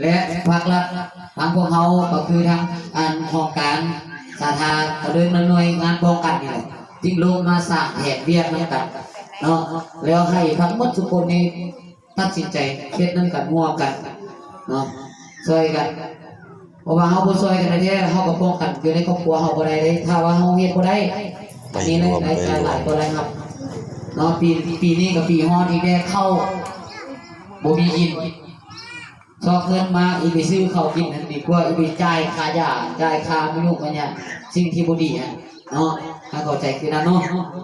ແລະພາກລັດ ທາງພວກເຮົາກໍຄືທາງອັນຫ້ອງການສາທາລະນະ ເລີຍນຳໜ່ວຍງານປ້ອງກັນນີ້ແຫຼະ ຈຶ່ງລົງມາສ້າງແຜນວຽກນຳກັນເນາະ ແລ້ວໃຫ້ທັງໝົດທຸກຄົນນີ້ຕັດສິນໃຈເຮັດນຳກັນຮ່ວມກັນເນາະ ຊ່ອຍກັນ ເພາະວ່າເຮົາບໍ່ຊ່ອຍກັນແທ້ໆ ເຮົາກໍປ້ອງກັນຢູ່ໃນຄອບຄົວເຮົາບໍ່ໄດ້ເດ້ ຖ້າວ່າເຮົາເຮັດບໍ່ໄດ້ ອັນນີ້ລາຍ ລາຍຈ່າຍຫຼາຍກວ່າລາຍຮັບເນາະ ປີ ປີນີ້ກໍປີຮ້ອນອີກແລ້ວ ເຂົ້າບໍ່ມີກິນ ຊອກເງິນມາອີກໄປຊື້ເຂົ້າກິນຫັ້ນດີກວ່າ ອີກໄປຈ່າຍຄ່າຢາ ຈ່າຍຄ່າມະຍຸມະຍາ ສິ່ງທີ່ບໍ່ດີຫັ້ນເນາະ ໃຫ້ເຂົ້າໃຈຄືນັ້ນເນາະ.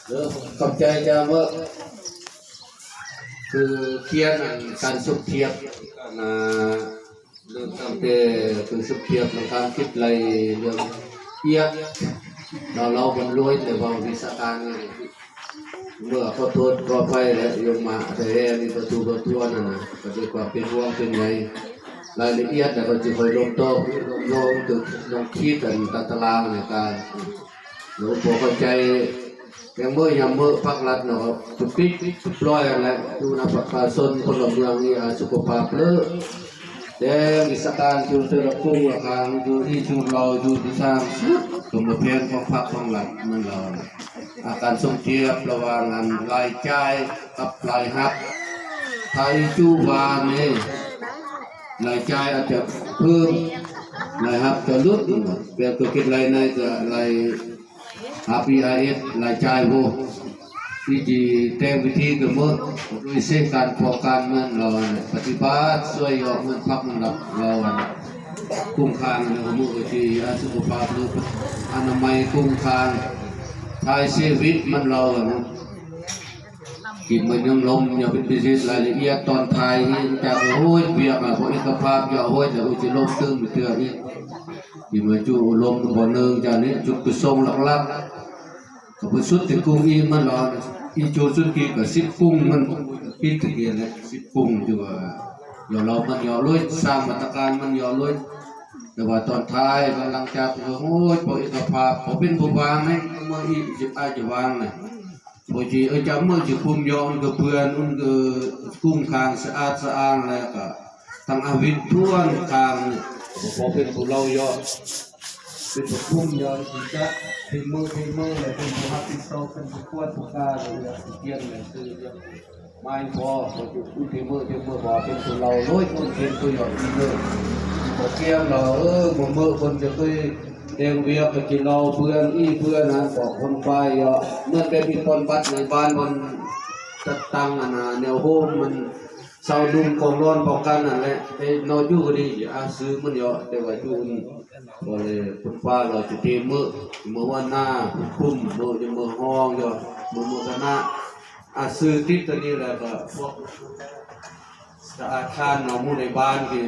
ເອີ ຂອບໃຈຈາເວີ ຄືຂຽນອັນການສົມທຽບ ອັນນ່າ ເລີ່ມຕັ້ງແຕ່ເປັນສຸກທຽບນຳການຄິດໄລ່ເລື່ອງອຽດເນາະ ລາວມັນລວຍ ແຕ່ເວົ້າວິຊາການນີ້ ເມື່ອຂໍໂທດຂໍອະໄພແຫຼະ ໂຍມມາແທ້ແທ້ນີ້ ປະຕູປະທ້ວນຫັ້ນນະ ກໍດ້ວຍຄວາມເປັນຫ່ວງເປັນໃຍ ລາຍລະອຽດ ແລ້ວກໍຈະຄ່ອຍລົງຕໍ່ ລົງ ລົງ ລົງຂີດອັນຕາຕະລາງໃນການ ໂຍມພໍເຂົ້າໃຈ ແຕ່ເມື່ອຍາມມື້ພາກລັດເນາະ ຈຸດປິດຈຸດປ່ອຍຫັ້ນແຫຼະ ຢູ່ນຳປະຊາຊົນພົນລະເມືອງນີ້ ອາ ສຸຂະພາບເລີະ ແຕ່ວິຊາການຢູ່ແຕ່ລະກຸ່ມລະຂ້າງ ຢູ່ທີ່ຊຸມເຮົາ ຢູ່ທີ່ສ້າງສຸດ ກໍມາແຜນຂອງພັກຂອງລັດ ແມ່ນລະ ອາ ການສົມທຽບລະຫວ່າງອັນລາຍຈ່າຍກັບລາຍຮັບ ຖ້າອີຈູວ່ານີ້ ລາຍຈ່າຍອາດຈະເພີ່ມ ລາຍຮັບຈະຫຼຸດ ແບບຕົວຄິດລາຍໄດ້ກໍລາຍ ອາ ບີອາເອັສ ລາຍຈ່າຍບໍ່ ທີ່ຈະແຕ່ງວິທີກຳນົດ ໂດຍເສການປ້ອງກັນເມືອງລາວ ປະຕິບັດຊ່ວຍຢອກເງິນພັກເງິນລັດລາວ ຄຸ້ມຄ່າເງິນມື້ທີ່ອາ ສຸຂະພາບ ຫຼື ອະນາໄມຄຸ້ມຄ່າ ຖ່າຍຊີວິດມັນລາວ ທີ່ມັນຍັງລົມ ຢ່າໄປຕິດລາຍລະອຽດຕອນທ້າຍນີ້ ຈາກໂອ້ຍ ວຽກອະ ບໍ່ເອກະພາບ ຢ່າໂອ້ຍ ແລ້ວຊິລົມຕື່ມເທື່ອອີກ ທີ່ມາຈຸລົມບໍ່ເນີງຈາກນີ້ ຈຸດປະສົງຫຼັກໆ ກໍໄປສຸດທີ່ກຸງອີກ ມັນລະອີກຈຸດສຸດກີກະສິບກຸງ ມັນປິດຕະກີແຫຼະ ສິບກຸງ ທີ່ວ່າ ຢ່າລອບມັນຢ່າລຸຍ ສ້າງມາດຕະການມັນຢ່າລຸຍ ແຕ່ວ່າຕອນທ້າຍ ຫຼັງຈາກ ໂອ້ຍ ບໍ່ເອກະພາບ ບໍ່ເປັນຜູ້ວາງໃນເມືອງອີກ ອາດຈະວາງນະ ບໍ່ຈີເອີ ຈຳເມືອງຊິຄຸມຢອງ ກໍເພື່ອນ ອຸນ ກໍກຸ້ງຄາງ ສະອາດສະອ້າງ ແລ້ວກໍ ທັງອາວິດທວນກາງ ບໍ່ພໍເປັນຜູ້ເລົ່າຢອກ ເປັນຜູ້ຄຸມຢອກ ທີ່ຈະເປັນມືເປັນມື ແລະ ເປັນຜູ້ຮັບຜິດຊອບ ເປັນຜູ້ກວດຜູ້ກາ ແລະ ເລື່ອງສິຂຽນໜັງສື ໝາຍພໍ ເປັນຜູ້ເປັນມືເປັນມື ບໍ່ເປັນຜູ້ເລົ່າໂລຍ ຄົນເປັນຜູ້ຢອກ ທີ່ເລີກ ບໍ່ກຽມລາວ ເອີ ບໍ່ມື້ຄົນຈະເຄີຍແຕ່ງວຽກ ກໍກິນເຫຼົ້າເພື່ອນ ອີເພື່ອນ ຫັ້ນ ບອກຄົນໄປຢອກ ເໝືອນແບບມີບ່ອນບັດໃນບ້ານ ບ່ອນຈັດຕັ້ງ ອັນນ່າ ແນວໂຮມ ມັນ ຊາວໜຸ່ມຂອງນອນເຂົ້າກັນຫັ້ນແຫຼະ ໄດ້ນອນຢູ່ກໍດີ ອາ ຊື່ມັນເຍາະ ແຕ່ວ່າຢູ່ ບໍ່ເລີຍ ຄຸນປ້າລາວຈະເຕເມີ ເມືອຫົວໜ້າ ຄຸນຄຸມ ເມີ ເມືອຮອງເຍາະ ເມືອ ເມືອຄະນະ ອາ ຊື່ຕິດຕົວນີ້ແລ້ວກໍພວກສະອາດທ່ານເນາະ ໝູ່ໃນບ້ານທີ່